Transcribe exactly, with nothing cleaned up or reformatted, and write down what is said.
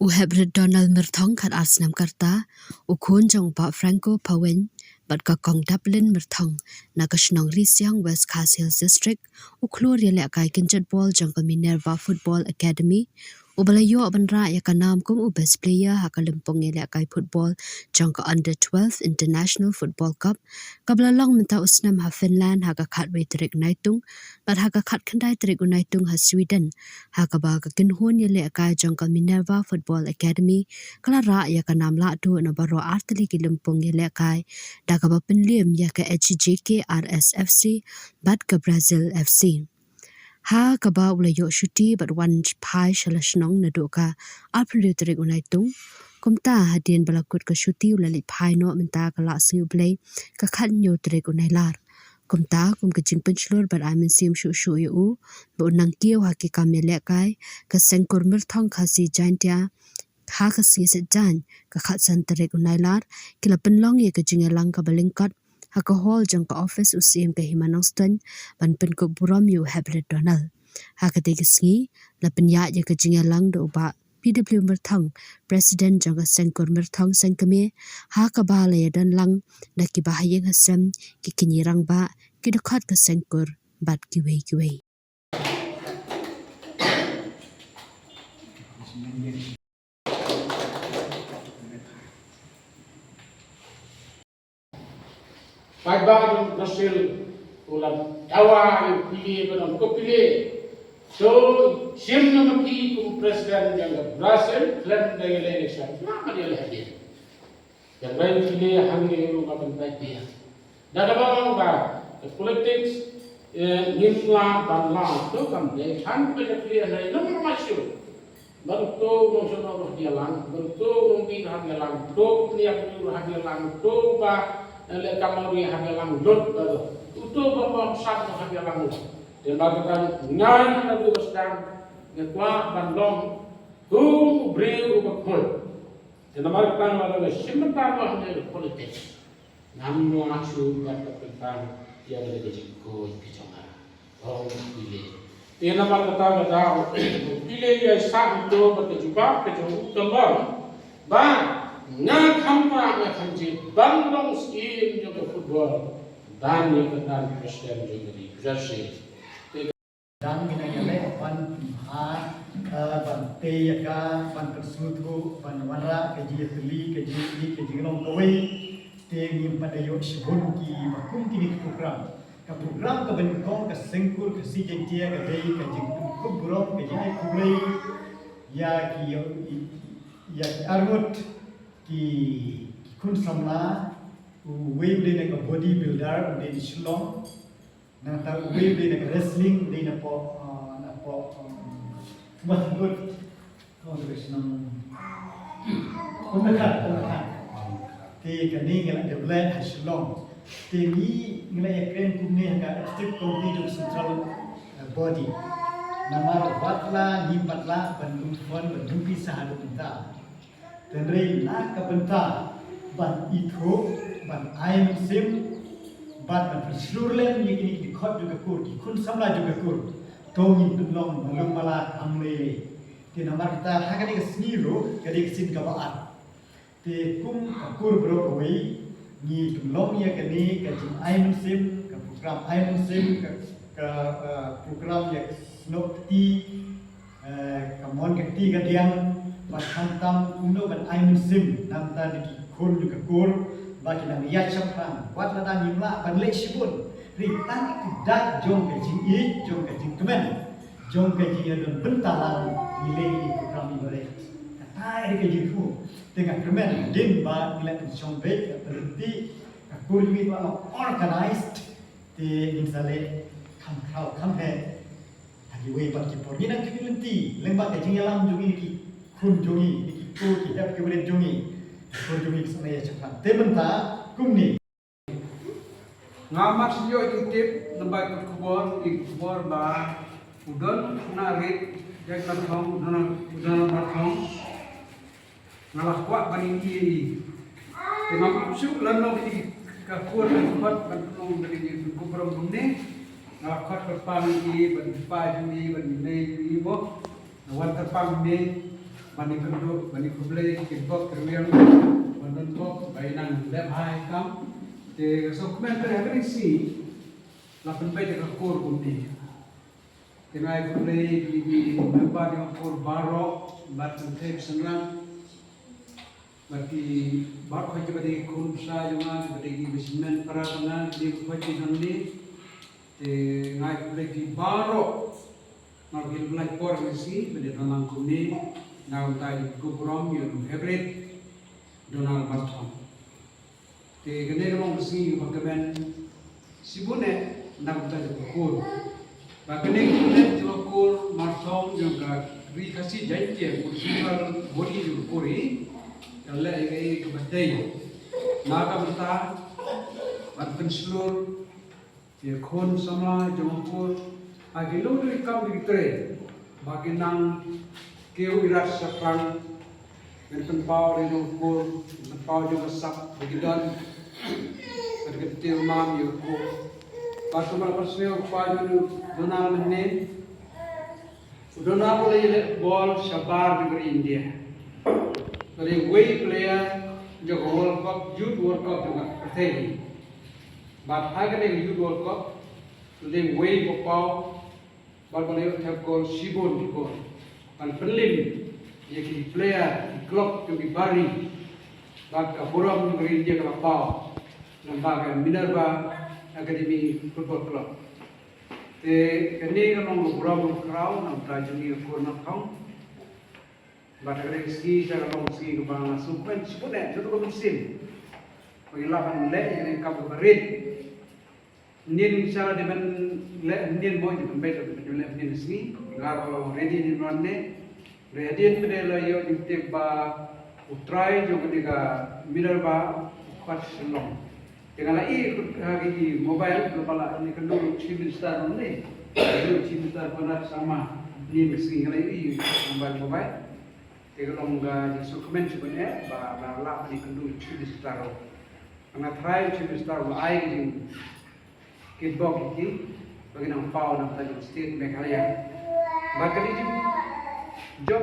U Heprit Donald Myrthong, khat ar snem ka rta, u khun jong u Bah Franco Paweng bad ka Kong Daplin Myrthong, na ka shnong Risiang, West Khasi Hills District, u khlur ïalehkai kynjat bol jong ka Minerva Football Academy, uba la ïoh ban rah ïa ka nam kum u best player ha ka lympung ïalehkai football jong ka Under twelve International Football Cup, kaba la long mynta u snem ha Finland ha ka khatwei tarik Naitung, bad ha ka khatkhyndai tarik u Naitung ha Sweden, ha kaba ka kynhun ïalehkai jong ka Minerva Football Academy ka la rah ïa ka nam lahduh na baroh artylli ki lympung ïalehkai, da kaba pynliem ïa ka H J K R S F C bad ka Brazil F C. Ha kaba u la ïoh shuti bad wan phai sha la shnong naduh ka arphew tarik u Naitung. Kumta hadien ba la kut ka shuti u la leit phai noh mynta ka la sngi u Blei ka khathynñiew tarik u Nailar. Kumta kum ka jingpynshlur bad ai mynsiem shuh shuh ïa u ba un nang kiew ha ki kam ïalehkai, ka Seng Kur Myrthong Khasi Jaintia ha ka sngi Saitjaiñ ka khatsan tarik u Nailar, ki la pynlong ïa ka jingïalang kaba lyngkot ha ka hall jong ka office u Syiem ka Hima Nongstoiñ, ban pynkup burom ïa u Heprit Donald. Ha katei ka sngi la pynïaid ïa ka jingïalang da u Bah P W Myrthong, President jong ka Seng Kur Myrthong Seng Kmie, ha kaba la ïadon lang da ki bahaïing hasem, ki kñi rangbah, ki dkhot ka Seng Kur bad kiwei kiwei. Paidbah jong Brazil u la dawa ïa u plie ba dang ko plie. To shim na ma ki kum president jong ka Brazil khlem da ïaleh election. Ïa ma ïaleh hadien. Ïa ma ïaleh hangne ruh nga ban bai pia. Da kaba long ba ka politics, eh, ngim lah ban lah to kam dei than ba ïa plie hangne nang ma shu. Ban to nong shono ruh ha bialang, ban to nong bi ruh ha bialang, to pniak ruh ha bialang, to ba, eh, le kamari ha bialang, lut ba to. Uto ba ba sat ruh ha bialang. Te ba ka ngai na du ba sdang, ngi kwah ban long kum u briew uba khuid. Te namar kata nga la shim mynta ba hangne politics. Ngam nang shu bad ka pynban ïa ka jingkhuid ka jong nga. Ong u plie. Te namar kata nga da u plie ïa sah uto bad ka jubab ka jong u ka long ba nga kham ba nga kham jied ban long syiem jong ka football ban ïa ka president jong ka ri Brazil. Dang ngi nang ïaleh ban pynbha, eh, ban tei ïa ka, ban pynsngewthuh, ban wanrah ka jingïatylli, ka jingïeit, ka jinglong kawei. Te ngim pat da ïoh shibun kiba kum kine ki program. Ka program kaba nyngkong ka Seng Kur Khasi Jaiñtia ka dei ka jingpynkup burom, ka jingai khublei ïa ki, ïa ki arngut ki, ki khun samla, uwei u dei na ka body builder, u dei na Shillong. Nangta uwei u dei na ka wrestling, u dei na poh, ah, na poh, um, Westwood. Kong tu ka shnong. Kumkhat, Kumkhat. Te kane ngi la dep leh ha Shillong. Te ngi, ngi la ïakren kumne ha ka executive committee jong central, eh, body. Namar wat la ngim pat lah ban lum fund ban lum pisa haduh mynta. Hynrei na ka bynta ban ithuh, ban ai mynsiem, bad ban pynshlur lem ïa kine ki dkhot jong ka kur, ki khun samla jong ka kur. To ngin pynlong malu mala kam lei lei. Te namar kata ha kane ka sngi ruh ka dei ka sien kaba ar. Te kum ka kur baroh kawei ngi pynlong ïa kane ka jingai mynsiem, ka program ai mynsiem, ka, ka, ka program ïa ka snoh kti, eh, ka mon ka kti ka diang, bad khamtam kumno ban ai mynsiem na ka bynta ki khun jong ka kur ba kin nang ïaid shaphrang. Wat la dang ngim lah ban leh shibun, hynrei tang ki dak jong ka jingïeit, jong ka jingkmen, jong ka jingïadon bynta lang ngi leh ïa ki program ibarit. Kata ïa ka jingthmu. Te nga kyrmen hadien ba ngi la pynshong beit, la pynryntih, ka kur jong ngi ba long organized. Te ngin sa leh kham khraw kham heh ha kiwei pat ki por. Ngi nang kynmaw lynti lyngba ka jingïalam jong ngi na ki khun jong ngi, na ki khun ki hep ki barit jong ngi. Ki khun jong ngi ki sa ïa shaphrang. Te mynta kumne. Nga mat shu ïoh ïa ki tip namar ka khubor, ki khubor ba u don na rit, ïa ka thong, u don, u don na thong. Nga la kwah ban ïohi. Te ngam ap shuh lano ki ka kur ka khot ban pynlong ban ïohi ka khubor kumne. Nga la khot kyrpang ïohi ban kyrpad ïohi ban ïohi ïohi mo. Nga wan kyrpang ïohi. Ban ïakynduh, ban ïakhublei ki paidbah ki rwiang, ban don bok ba ïa nang leh bha ïa ka kam. Te ka sngewkmen ka dei ha kane ka sngi la pynbeit ïa ka kur kumne. Te nga ai khublei ïa ki member ïa ka kur baroh, bad kynthei synrang, bad ki baroh kiba dei ki khun bsa jong nga, kiba dei ki basmen para jong nga, ki dei ki khun ki nongne. Te nga ai khublei ïa ki baroh. Nga kyrpad ïa por ngi si ba dei don lang kumne, na ka bynta jong u burom ïa u hybrid Donald Marthong. Te kane ka long ka sngi kaba kmen shibun eh na ka bynta jong ka kur. Ba kane ka kur jong ka kur Marthong jong ka Ri Khasi Jaiñtia, ka central body jong ka kur hi, ka leh ïa kaei kaba dei na ka bynta ban pynshlur ïa ki khun samla jong ka kur ha ki longdui kam ki trei, ba kin nang kiew ïarap shaphrang, ban pynpaw ïa ka kur, ban pynpaw ïa ka sap ba ki don, ban kyntiew mam ïa ka kur. Bad kumba la pynsngew u kpa jong u Donald mynne, u Donald u la ïaleh bol shabar jong ka ri India. U la dei uwei u player jong ka World Cup, Youth World Cup jong ka pyrthei. Bad ha kane ka Youth World Cup u la dei uwei uba paw bad uba la ïoh thep gol shibun ki gol ban pynlim ïa ki player, ki club jong ki bar ri. Bad ka burom jong ka ri India ka la paw lyngba ka Minerva Academy Football Club. Te kane ka long ka burom ka khraw na ka bynta jong ngi ka kur Marthong. Bad ha kane ka sngi, ka long ka sngi kaba nga sngewkmen shibun eh, jong ka mynsiem, ba ngi lah ban leh ïa kane ka kam kaba rit. Ynnin sha la dei ban leh ynnin mo, dei ban beit, dei ban leh ynnin ka sngi. Nga ruh nga ready ynnin ruh ne. Hynrei hadien ba dei la ïoh jingtip ba u trai jong kane ka Minerva u khot sha Shillong. Te nga la ïohi ha ki mobile, la ba la ïakynduh u Chief Minister ruh ne. U Chief Minister Conrad Sangma, ynnin ka sngi nga la ïohi ha mobile, mobile. Te ka long ka jingsngewkmen shibun eh ba la lah ban ïakynduh u Chief Minister ruh. Nga tharai u Chief Minister u la ai ka jing kitbok ïa ki ba kin nang paw na ka bynta jong ka state Meghalaya. Bad ka dei jing